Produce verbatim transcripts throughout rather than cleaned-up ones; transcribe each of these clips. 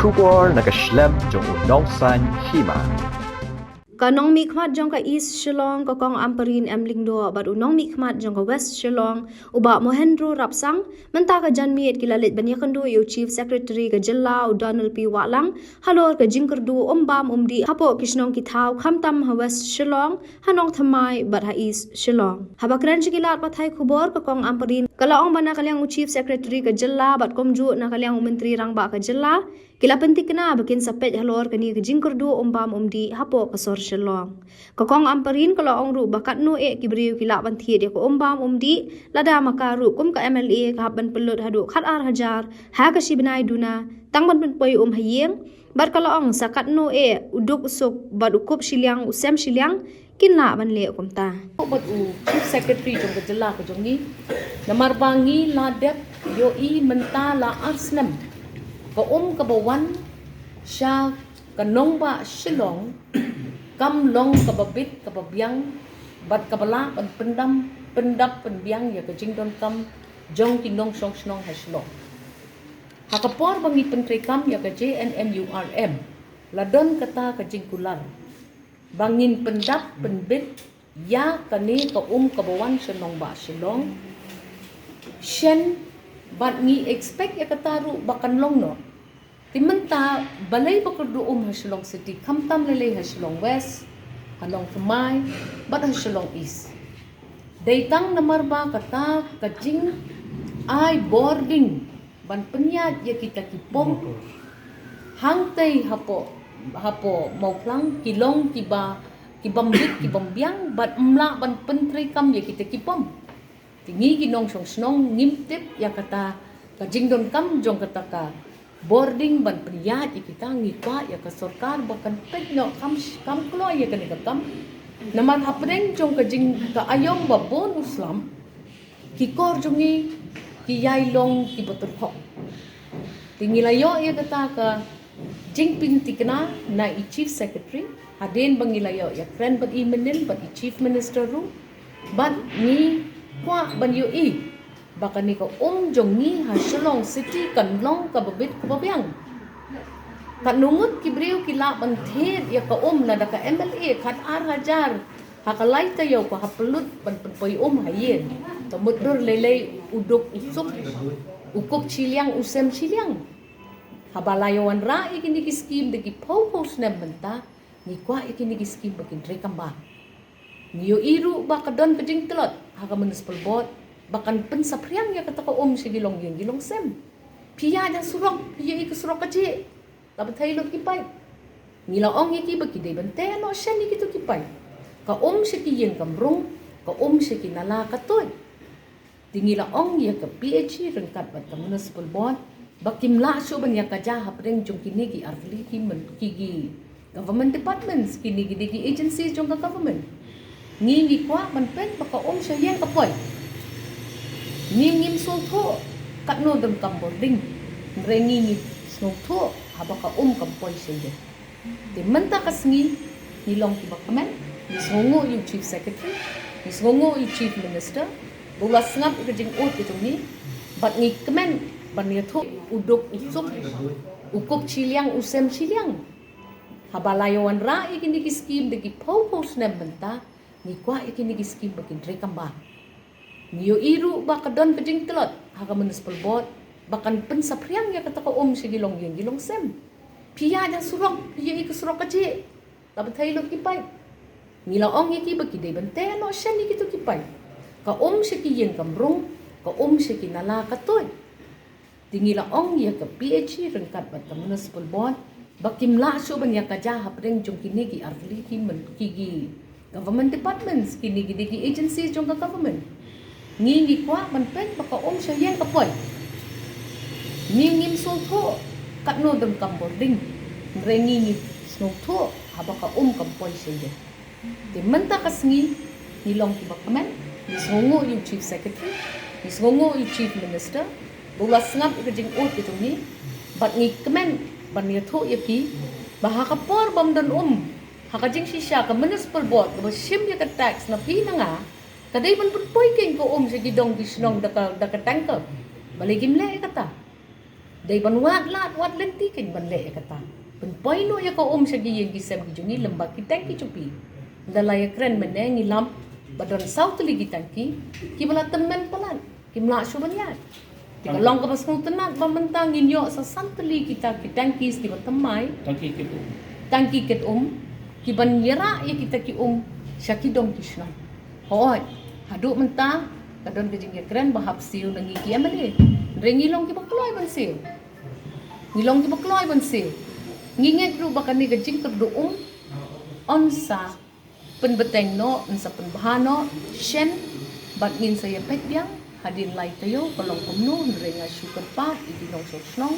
Khubor na ka shlem jong u nongsan hima. Ka nongmihkhmat jong ka East Shillong, ka Kong Ampareen M Lyngdoh, bad u nongmihkhmat jong ka West Shillong, u Bah Mohendro Rapsang, mynta ka janmiet ki la leit ban ïakynduh ïa u Chief Secretary ka jylla, u Donald P Wahlang, halor ka jingkyrduh um bam um dih hapoh ki shnong ki thaw, khamtam ha West Shillong, ha Nongthymmai bad ha East Shillong. Haba kren sha ki lad pathai khubor, ka Kong Ampareen ka la ong ba na ka liang u Chief Secretary ka jylla bad kumjuh na ka liang u Myntri Rangbah ka jylla, ki la pynthikna ba kin sa peit halor kane ka jingkyrduh um bam um dih hapoh ka sor Shillong. Ka Kong Ampareen ka la ong ruh ba katno eh ki briew ki lah ban thied ïa ka um bam um dih, lada ma ka ruh kum ka M L A ka hap ban pynlut haduh khatar hajar ha ka shi bnai duna tang ban pynpoi um ha ïing, bad ka la ong sa katno eh u duk u suk bad u kup shiliang u sem shiliang kin lah ban leh kumta. Bad u Chief Secretary jong ka jylla ka jong ngi, namar ba ngi la dep ïohi mynta la ar snem ka um kaba wan sha ka nongbah Shillong kam long kaba bit kaba biang bad kaba lah ban pyndam pyndap pynbiang ïa ka jingdonkam jong ki nongshong shnong ha Shillong. Ha ka por ba ngi pyntreikam ïa ka J N M U R M, la don kata ka jingkular ba ngin pyndap pynbit ïa kane ka um kaba wan sha nongbah Shillong. Shen bad ngi expect ïa kata ruh ba kan long noh. Te mynta balei ba kyrduh um ha Shillong City, khamtam lei lei ha Shillong West, ha Nongthymmai bad ha Shillong East? Dei tang namar ba kata ka jingai boarding ban pynïaid ïa kita ki pom hangtei hapoh, hapoh Mawphlang ki long kiba, kibym bit kibym biang bad ym lah ban pyntreikam ïa kita ki pom. Te ngi ki nongshong shnong ngim tip ïa kata ka jingdonkam jong kata ka boarding ban pynïaid ïa kita. Ngi kwah ïa ka sorkar ba kan peit noh kam, kam kloi ïa kane ka kam. Namar hapdeng jong ka jing ka aïom ba bun u slap, ki kor jong ngi ki ïai long kiba tyrkhong. Te ngi la ïoh ïa kata ka jingpynthikna na i Chief Secretary, hadien ba ngi la ïoh ïa kren bad i mynnin bad i Chief Minister ruh, bad ngi kwah ban ïohi ba kane ka um jong ngi ha Shillong City kan long kaba bit kaba biang. Katno ngut ki briew ki lah ban thied ïa ka um lada ka M L A khatar hajar ha ka lai taïew ka hap pynlut ban pynpoi um ha ïing. Ka mutdur lei lei u duk u suk, u kup shiliang u sem shiliang. Haba la ïa wanrah ïa kine ki skim da ki phew phew snem mynta, ngi kwah ïa kine ki skim ba kin treikam bha. Ngi ïohi ruh ba ka don ka jingtlot ha ka municipal board ba kan pynsaphriang ïa kata ka um sha ki longïing ki longsem. Phi ïaid ha surok, phi ïohi ka surok ka jhieh, la bthei lut ki paip. Ngi la ong ïa ki ba ki dei ban teh noh shen ïa kito ki paip. Ka um sha ki ïing kam rung, ka um sha ki nala ka tuid. Te ngi la ong ïa ka P H E ryngkat bad ka municipal board ba kim lah shuh ban ïa ka jia hapdeng jong kine ki artylli ki myn-, ki, ki government departments, kine ki dei ki agencies jong ka government. Ngi ngi kwah ban peit ba ka um sha ïing ka poi. Ngi ngim sngewthuh katno donkam boarding, hynrei ngi ngi sngewthuh haba ka um kam poi sha ïing. Te mynta ka sngi ngi long kiba kmen, ngi sngewnguh ïa u Chief Secretary, ngi sngewnguh ïa u Chief Minister ba u la sngap ïa ka jingud ka jong ngi, bad ngi kmen ban ïathuh u duk u suk, u kup shiliang u sem shiliang. Haba la ïa wanrah ïa kine ki skim da ki phew phew snem mynta, ngi kwah ïa kine ki skim ba kin treikam bha. Ngi ïohi ruh ba ka don ka jingtlot ha ka municipal board ba kan pynsaphriang ïa kata ka um sha ki longïing ki longsem. Phi ïaid ha surok, phi ïohi ka surok ka jhieh, la bthei lut ki paip. Ngi la ong ïa ki ba ki dei ban teh noh shen ïa kito ki paip. Ka um sha ki ïing kam rung, ka um sha ki nala ka tuid. Te ngi la ong ïa ka P H E ryngkat bad ka municipal board ba kim lah shuh ban ïa ka jia hapdeng jong kine ki artylli ki myn-, ki, ki government departments, kine ki dei ki agencies jong ka government. Ngi ngi kwah ban peit ba ka um sha ïing ka poi. Ngi ngim sngewthuh katno donkam boarding, hynrei ngi ngi sngewthuh haba ka um kam poi sha ïing. Te mynta ka sngi ngi long kiba kmen, ngi sngewnguh ïa u Chief Secretary, ngi sngewnguh ïa u Chief Minister ba u la sngap ïa ka jingud ka jong ngi, bad ngi kmen ban ïathuh ïa ki ba ha ka por bym don um, ha ka jingshisha ka municipal board kaba shim ïa ka tax na phi na nga, ka dei ban pynpoi keiñ ka um sha ki dong ki shnong da ka, da ka tanker. Balei kim leh ïa kata? Dei ban wad lad, wad lynti kein ban leh ïa kata. Pynpoi noh ïa ka um sha ki ïing ki sem ki jong ngi lem bad ki tangki jong phi. Ynda la ïakren mynne ngi lap ba don saw tylli ki tangki kiba la tymmen palat, kim lah shuh ban ïaid. Te ka long kaba sngewtynnat ba mynta ngin ïoh sa san tylli kita ki tangki kiba thymmai. Tangki kit um. Tangki kit um, kiban ïarah ïa kita ki um sha ki dong ki shnong. Hooid, haduh mynta ka don ka jingïakren ba hap siew na ngi ki M L A. Hynrei ngi long kiba kloi ban siew. Ngi long kiba kloi ban siew. Ngi ngeit ruh ba kane ka jingkyrduh um yn sa pynbteng noh, yn sa pynbha noh shen, bad ngin sa ïa peit biang hadien lai taïew ka long kumno. Hynrei nga shu kyrpad ïa ki nongshong shnong,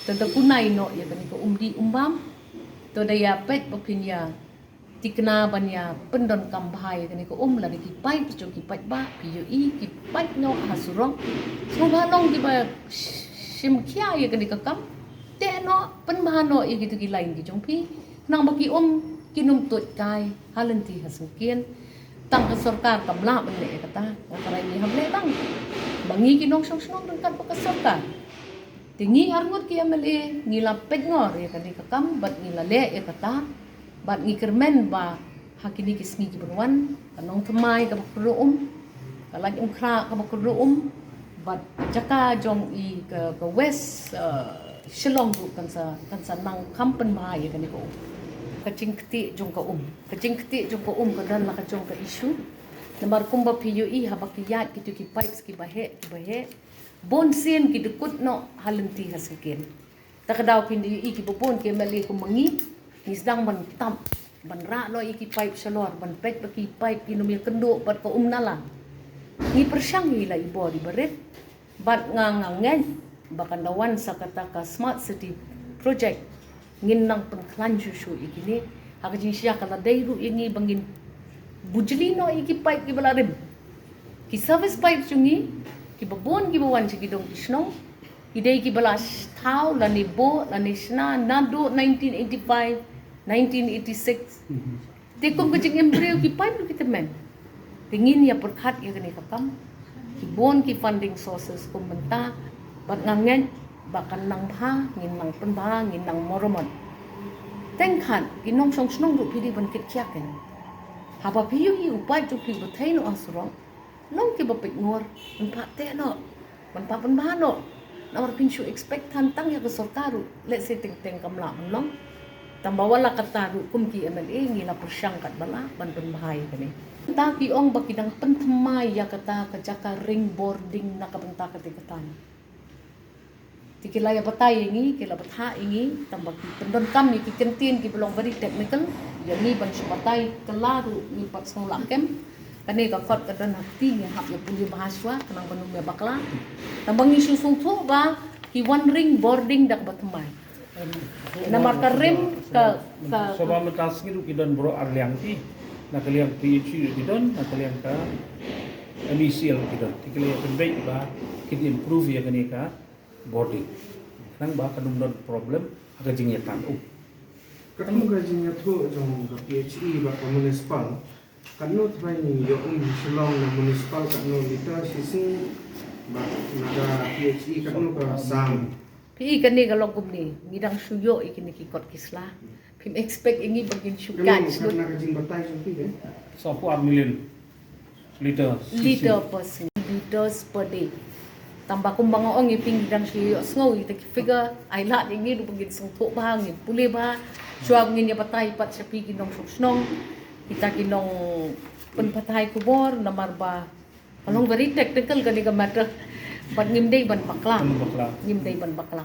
to da kunai noh ïa kane ka um dih um bam. To da ïa peit ba phin ïa thikna ban ïa pyndonkam bha ïa kane ka um, lada ki paip jong ki paidbah, phi ïohi ki paip noh ha surok. Sngewbha long kiba shim khia ïa kane ka kam. Teh noh, pynbha noh ïa kito ki lain ki jong phi, khnang ba ki um kin ym tuid kai ha lynti ha syngkien. Tang ka sorkar kam lah ban leh ïa kata. Nga tharai ngi hap leh tang ba ngi ki nongshong shnong ryngkat bad ka sorkar. Te ngi arngut ki M L A ngi la peit ngor ïa kane ka kam bad ngi la leh ïa kata. Bad ngi kyrmen ba ha kine ki sngi kiban wan, ka nongthymmai kaba kyrduh um, ka Laitumkhrah kaba kyrduh um, bad jaka jong i ka, ka West, uh, Shillong ruh kan sa, kan sa nang kham pynbha ïa kane ka um. Ka jingktieh jong ka um, ka jingktieh jong ka um ka don la ka jong ka issue. Namar kumba phi ïohi haba ki ïaid kito ki pipes kiba heh, kiba heh, bun sien ki dkut noh ha lynti ha syngkien. Ta ka daw phin da ïohi kiba bun ki M L A kum ma ngi, ngi sdang ban tap, ban rah noh ïa ki paip shalor, ban peit ba ki paip kin ym ïakynduh bad ka um nala. Ngi pyrshang ïa la i bor iba rit, bad nga, nga ngeit ba kan da wan sa kata ka Smart City Project, ngin nang pynkhlaiñ shuh shuh ïa kine. Ha ka jingshisha ka la dei ruh ïa ngi ba ngin bujli noh ïa ki paip kiba la rim. Ki service pipe jong ngi, kiba bun kiba wan sha ki dong ki shnong, ki dei kiba la sh-, thaw lane buh lane shna naduh nineteen eighty-five, nineteen eighty-six. Te kum ka jingim briew ki paip ruh ki tymmen. Te ngin ïa pyrkhat ïa kane ka kam. Ki bun ki funding sources kum mynta, bad nga ngeit ba kan nang bha, ngin nang pynbha, ngin nang maramot. Teng khat, ki nongshong shnong ruh phi dei ban kit khia kein. Haba phi ïohi u paip jong phi ba thei noh ha surok, long kiba peit ngor, ban phah teh noh, ban phah pynbha noh. Namar phin shu expect than tang ïa ka sorkar ruh, lehse teng teng kam lah ban long. Tangba wat la katta ruh kum ki M L A ngi la pyrshang katba lah ban pynbha ïa kane. Mynta ki ong ba ki dang pynthymmai ïa kata ka jaka ring bording na ka bynta kata ka thaiñ. Te ki la ïa batai ïa ngi, ki la bthah ïa ngi, tangba ki pyndonkam ïa ki kyntien kiba long very technical. Ïa ngi ban shu batai kylla ruh ngim pat sngew lah kem. Kane ka kot ka don ha kti, ngi hap ïa pule bha shuwa khnang ban ym ïa bakla. Tangba ngi shu sngewthuh ba ki wan ring bording da kaba thymmai. Namar ka rim ka, ka, shuwa ba mynta sngi ruh ki don baroh ar liang ki. Na ka liang P H E ki don, na ka liang ka M E C L ki don. Te ki la ïa pynbeit ba kin improve ïa kane ka bording, khnang ba kan ym don problem ha ka jingïatan um. Katkum ka jingïathuh jong ka P H E bad ka municipal, katno trai ïoh um Shillong na municipal, katno litre shisien, bad na ka P H E katno ka sam? Phi i kane ka long kumne, ngi dang shu ïoh ïa kine ki kot ki sla. Phim expect ïa ngi ba ngin shu kaid lut. Katno ka jingbatai jong phi, eh? Sawphew ar million litre, litre per, liters per day. Tangba kumba nga ong ïa phi, ngi dang shu ïoh sngew ïa kita ki figure, ai lad ïa ngi ruh ba ngin sngewthuh bha, ngin pule bha. Shuwa ba ngin ïa batai pat sha phi ki nongshong shnong, kita ki nongpynpathai khubor, namar ba ka long very technical kane ka matter. Bad ngim dei ban bakla. Ngim bakla. Ngim dei ban bakla.